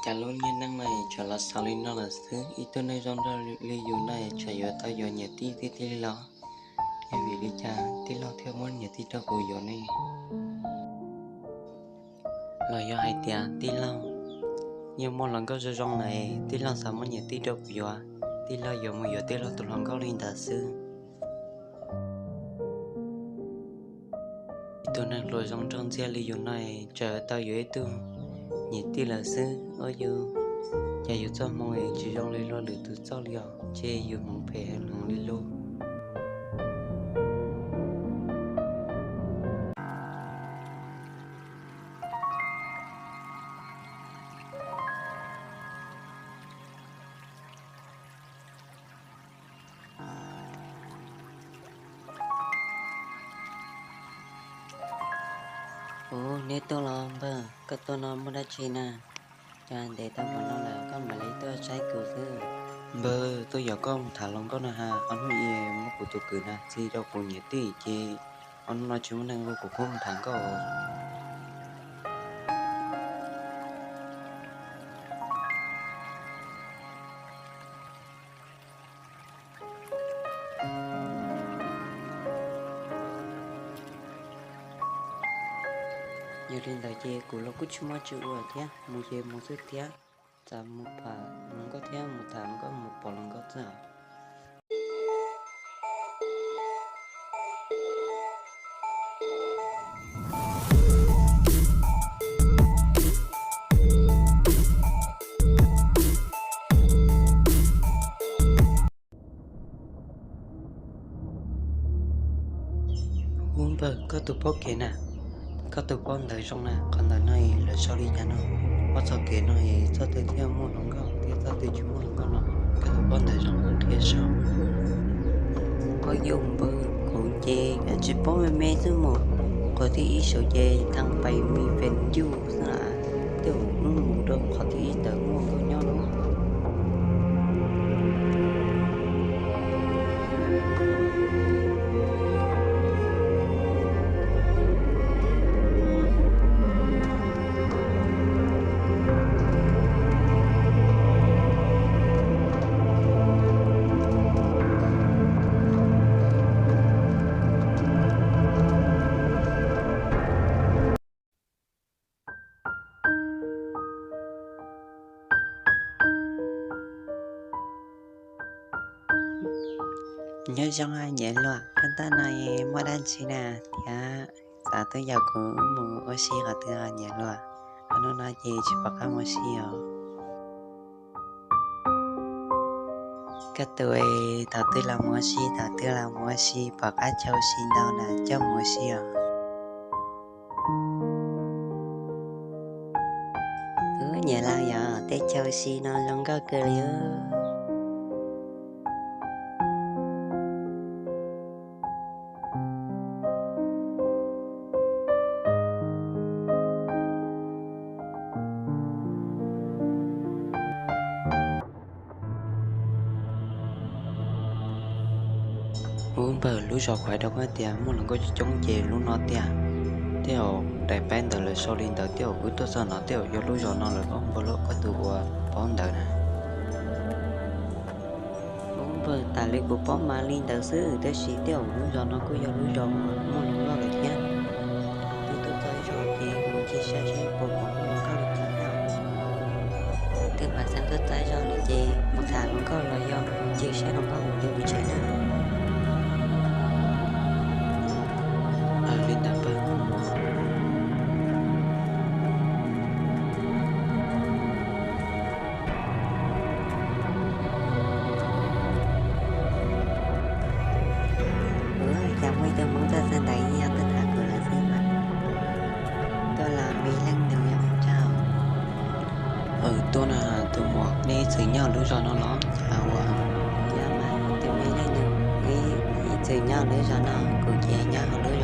Cas lub niag neej no es tsam los xaus li no lawm xwb, ib tug neeg zoo nraug li yus no es tsam yuav tau yuav niam tij tiag tiag li los? Yog vim li cas tij laug thiaj muab niam tij rau kuv yuav ne? Los yog hais tias tij laug yeej muaj hluas nkauj zoo zoo lawm, tij laug xav muab niam tij rau kuv yuav, tij laug yuav mus yuav tij laug tus hluas nkauj li ntawd xwb. Ib tug neeg hluas zoo nraug ntxiag li yus no es tsam tau yuav ib tug niam tij lawm xwb. Ua yus, cas yus txoj hmoov es tsis zoo li luag lwm tus txoj li os, ces yus hmoov phem heev li lub. Ub, neb tuaj los npawg, koj tuaj no muaj dab tsi na? Cas ntev tau npaum no lawm koj mam li tuaj saib kuv xwb? Npawg, tuaj yog koj mus tham hluas nkauj no ha, ob hnub ib muab kuv tus kwv na txi rau kuv niam tij ces ob hnub no tsis muaj neeg ua kuv kuj mus tham nkauj. Yog li ntawd ces kuv los kuj tsis muaj tsis ua thiab, mus ces mus xwb thiab. Txawm mus pom hluas nkauj thiab mus tham hluas nkauj mus pom hluas nkauj xwb. Ub npawg, koj tus paub kev na, koj tus paub ntawv zoo na, qhov ntawm no es lawv sau li cas no? Ob txoj kev no es txoj twg thiaj muaj hluas nkauj thiab txoj twg tsis muaj hluas nkauj no, koj tus paub ntawv zoo qhia saib. Qhov yus npawg, kuv ces tsis paub me me xwb mas, qhov thib ib saum ces thaj pais mis pes ncuj xwb las, tej zaum wb mus rau qhov thib ib tawm muaj nkauj nyob no. Nyob zoo niam hluas, koj tuaj no muaj dab tsi na thiab xav tuaj yaum kuv mus ua si qhov twg niam hluas? Qhov no no ces tsis pom qab mus ua si os. Koj tus, thaum twg los mus ua si, thaum twg los mus ua si, pom qab chaw ua si ntau na coj mus ua si os. Ub, niam laus yog tej chaw ua si no zoo nkauj kawg li. Ub npawg, lub zos kuv hais rau koj tias muaj hluas nkauj coob coob ces lub no tiag. Tej zaum daim paib ntawd lawv sau li ntawd, tej zaum wb tuaj txog no tej zaum yog lub zos no lawm. Ub npawg, koj tus uas paub ntawv na. Ub npawg, tas li kuv paub mas li ntawd xwb, tab sis tej zaum lub zos no kuj yog lub zos muaj hluas nkauj lawm thiab. Twb tuaj txog zos ces mus ncig saib saib puas pom hluas nkauj li cas thiab. Twb pab xeeb tuaj txog zos lawm ces mus tham hluas nkauj los yog mus ncig saib hluas nkauj mus yuav mus tsev na. Li ntawd npawg. Ua cas muaj ib tug Hmoob txawj txawj ntawv ib yam tuaj tham kuv lawm xwb mas. Tuaj los me leej nus yog Hmoob tso? Aws, tuaj na tus muam, neb ib txwm nyob lub zos no los cas ua? Yog mas tus me leej nus, neb ib txwm nyob lub zos no, kuv ces nyob hauv lub